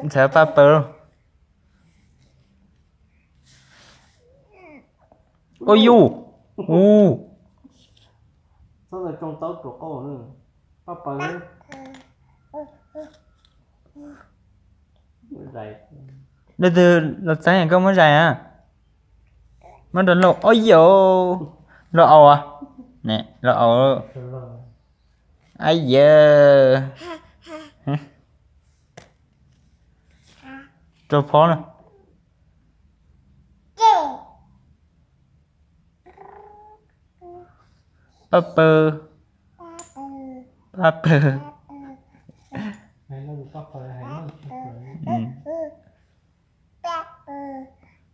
Ntxhais Paj Paws. Ua yuj, u, leej twg los txeeb koj muab zais a? Muab rau lauj, o yau, lauj au, ne lauj au. Ab yawg, rau phob na. Paj Paws, Paj Paws.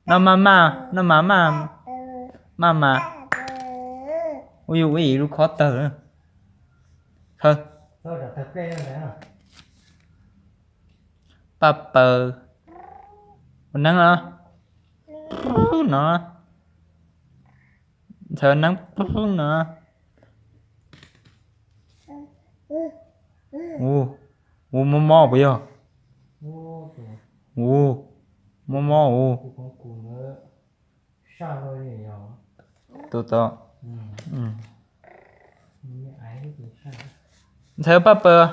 No mas mas, no mas mas, mas mas. Ua yuj ua yim lub khob tawg. Paj Paws, ua neeb no, no, ntxhais ua neeb no. U, u mob mob puas yog? U, mob mob u. Tus tod. Ntxhais Paj Paws,